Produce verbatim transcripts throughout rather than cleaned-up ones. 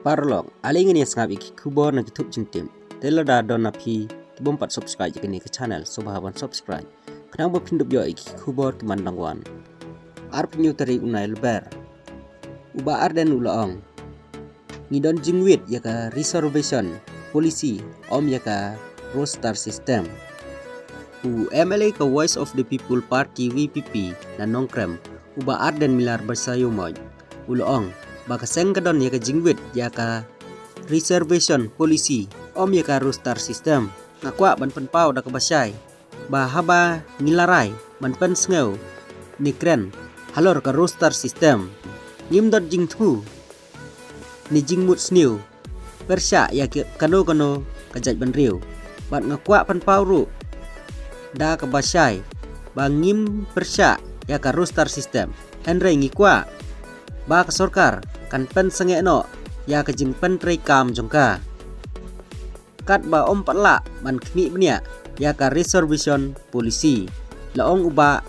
Paralok, ale ngin ïa sngap ïa ki khubor na ki thup jingtip. Te lada don na phi te bym pat subscribe ïa kane ka channel, sngewbha ban subscribe, khnang ba phin dup ïoh ïa ki khubor ki man dang wan. Arphew hynñiew tarik u Nailar, u Bah Ardent u la ong, ngi don jingwit ïa ka reservation policy, ym ïa ka roster system. U M L A ka Voice of the People Party, V P P, na Nongkrem, u Bah Ardent Miller Basaiawmoit, u la ong ba ka seng ka don ïa ka jingwit ïa ka reservation policy, ym ïa ka roster system. Nga kwah ban pynpaw da kaba shai ba haba ngi la rai ban pynsngew ne kren halor ka roster system, ngim don jingthmu ne jingmut sniew pyrshah ïa ki kano kano ka jaitbynriew. Bad nga kwah pynpaw ruh da kaba shai ba ngim pyrshah ïa ka roster system, hynrei ngi kwah ba ka sorkar kan pynsangeh noh ïa ka jingpyntreikam jong ka, katba ym pat lah ban khmih bniah ïa ka reservation policy, la ong u Bah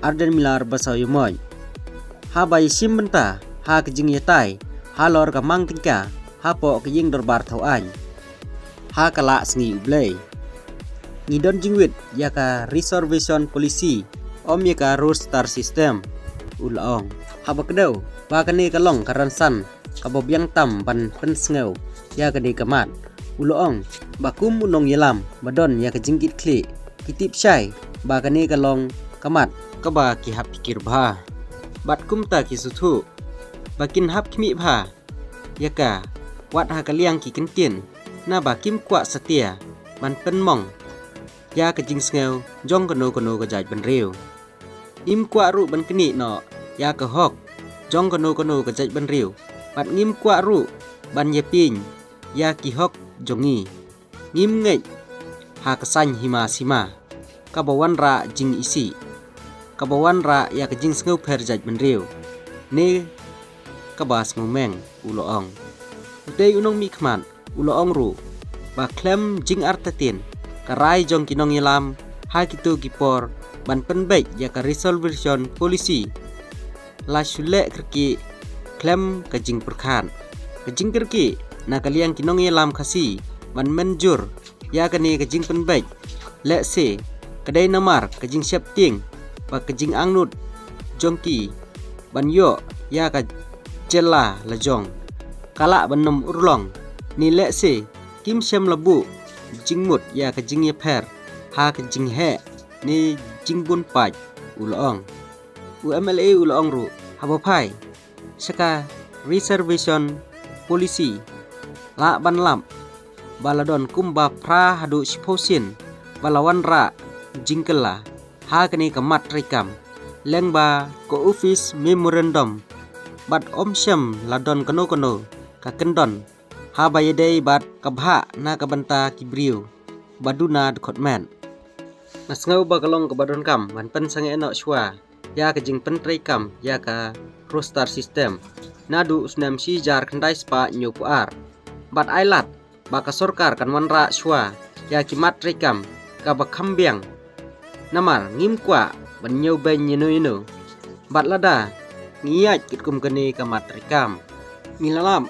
Ardent Miller Basaiawmoit haba ïashim bynta ha ka jingïatai halor ka mang tyngka hapoh ka ïing dorbar thaw aiñ ha ka Lah Sngi U Blei. Ngi don jingwit ïa ka reservation policy, ym ïa ka roster system, u la ong. Haba kdew ba kane ka long ka rynsan kaba biang tam ban pynsngew ïa kane ka mat, u la ong ba kum u nongïalam ba don ïa ka jingkitkhlieh, ki tip shai ba kane ka long ka mat kaba ki hap pyrkhat bha. Bad kumta ki sngewthuh ba kin hap khmih bha ïa ka, wat ha ka liang ki kyntien, naba kim kwah satia ban pynmong ïa ka jingsngew jong kano kano ka jaitbynriew. Ngim kwah ruh ban knieh noh ïa ka hok jong kano kano ka jaitbynriew, bad ngim kwah ruh ban ïapieng ïa ki hok jong ngi. Ngim ngeit ha ka saiñ hima sima kaba wanrah jingisih, kaba wanrah ïa ka jingsngewpher jaitbynriew ne kaba sngewmeng, u la ong. Utei u nongmihkhmat u la ong ruh ba khlem jingartatien ka rai jong ki nongïalam ha kito ki por ban pynbeit ïa ka reservation policy la shu leh kyrkieh khlem ka jingpyrkhat, ka jingkyrkieh na ka liang ki nongïalam Khasi ban mynjur ïa kane ka jingpynbeit. Lehse ka dei namar ka jingsheptieng bad ka jingangnud jong ki ban ïoh ïa ka jylla lajong, ka lah ban ym urlong, ne lehse kim shym la buh jingmut ïa ka jingïapher ha ka jingheh ne jingbun paid, u la ong. U M L A u la ong ruh, haba phai sha ka reservation policy, lah ban lap ba la don kumba phra haduh shiphew sien ba la wanrah jingkylla ha kane ka mat treikam lyngba ka office memorandum, bad ym shym la don kano kano ka kyndon haba ïadei bad ka bhah na ka bynta ki briew ba duna dkhot met. Nga sngew ba ka long kaba donkam ban pynsangeh noh shuwa ïa ka jingpyntreikam ïa ka roster system naduh u snem shi hajar khyndai spah hynñiewphew ar. Bad ai lad ba ka sorkar kan wanrah shuwa ïa ki mat treikam kaba kham biang. Namar ngim kwah ban ñiewbeiñ ïano ïano. Bad lada ngi ïaid katkum kane ka mat treikam, ngi la lap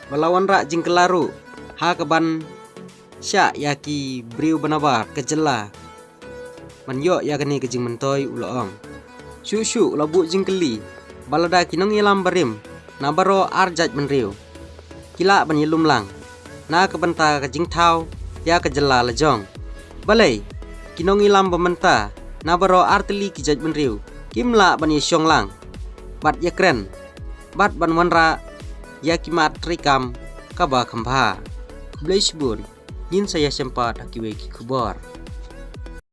ba la wanrah jingkylla ruh ha kaban shah ïa ki briew ba nabar ka jylla ban ïoh ïa kane ka jingmyntoi, u la ong. Shuh shuh u la buh jingkylli ba lada ki nongïalam barim na baroh ar jaitbynriew ki lah ban ïalum lang na ka bynta ka jingthaw ïa ka jylla lajong. Balei ki nongïalam ba mynta na baroh ar tylli ki jaitbynriew kim lah ban ïashong lang bad ïakren bad ban wanrah ïa ki mat treikam kaba kham bha? Khublei shibun, ngin sa ïashem pat ha kiwei ki khubor.